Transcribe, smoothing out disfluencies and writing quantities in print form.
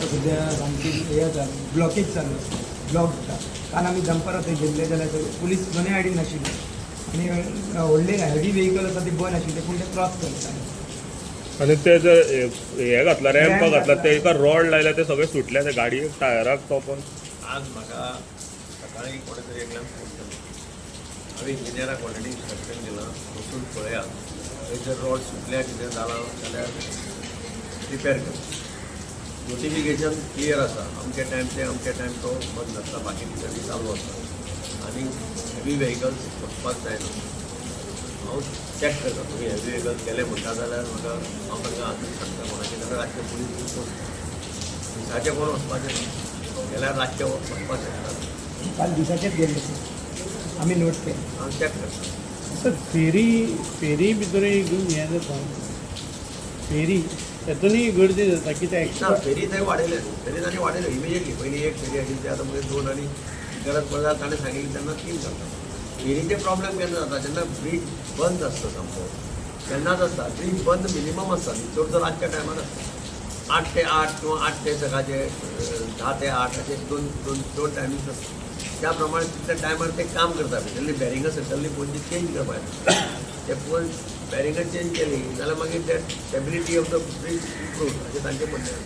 आतां सद्या सामकी हें जाता, ब्लॉकेज चालू आसा, ब्लॉक जाता. काल आमी दनपारां थंय गेल्ले जाल्यार थंय पुलीस दोनूय सायडीन नाशिल्ले आनी व्हडले हेवी व्हेकल आसा ते बंद आशिल्ले, पूण ते क्रॉस करताले. आनी ते जर हे घातला, रॅम्प Ramp घातला, घातला. तेका रॉड लायल्या, ते सगळे सुटले ते गाडयेक टायराक तोपोन. आज म्हाका सकाळी कोणे तरी एकल्यान फोन केलो. हांवें इंजिनियराक ऑलरेडी इन्स्ट्रक्शन दिलां, वचून पळयात, थंय जर रॉड सुटल्या, कितें जालां जाल्यार रिपेर कर. नोटिफिकेशन क्लियर आसा, अमके टायम ते अमके टायम तो बंद आसता, बाकी दिसांनी चालू आसता आनी हेवी व्हेकल्स वचपाक जायना. हांव चॅक करता. तुमी हेवी व्हेकल्स गेले म्हणटा जाल्यार म्हाका, हांव तांकां आजून सांगता कोणाचे, जाल्यार रातचे पुलीस बीन वचता. दिसाचे कोण वचपाचें ना, गेल्यार रातचे वचपाक शकता. काल दिसाचेच गेल्ले सर, आमी नोट केले. हांव चॅक करता. सर, फेरी फेरी भितर एक हें जाता, फेरी तेतूनय गर्दी जाता कित्याक ना. एक्स्ट्रा फेरी थंय वाडयले, फेरी तांणी वाडयले इमिजिएटली. पयलीं एक फेरी आशिल्ली, ती आतां मागीर दोन आनी गरज पडल्यार ताणें सांगिल्लें तेन्ना तीन करता. फेरीचे प्रॉब्लेम केन्ना जाता? जेन्ना ब्रीज बंद आसता सामको तेन्नाच आसता. ब्रीज बंद मिनिमम आसता न्ही, चडसो रातच्या टायमार आसता, 8 ते 8 किंवा 8 ते सकाळचे 10 ते 8 अशे दोन दोन दोन टायमिंग्स आसता. त्या प्रमाणे तितल्या टायमार ते काम करता. भितरली बॅरिंगां सकयल्ली पोनची चेंज करपाक जाय. ते पोन बॅरिंगां चेंज केली जाल्यार मागीर that stability of the bridge improve, अशें तांचें म्हणणें आसा.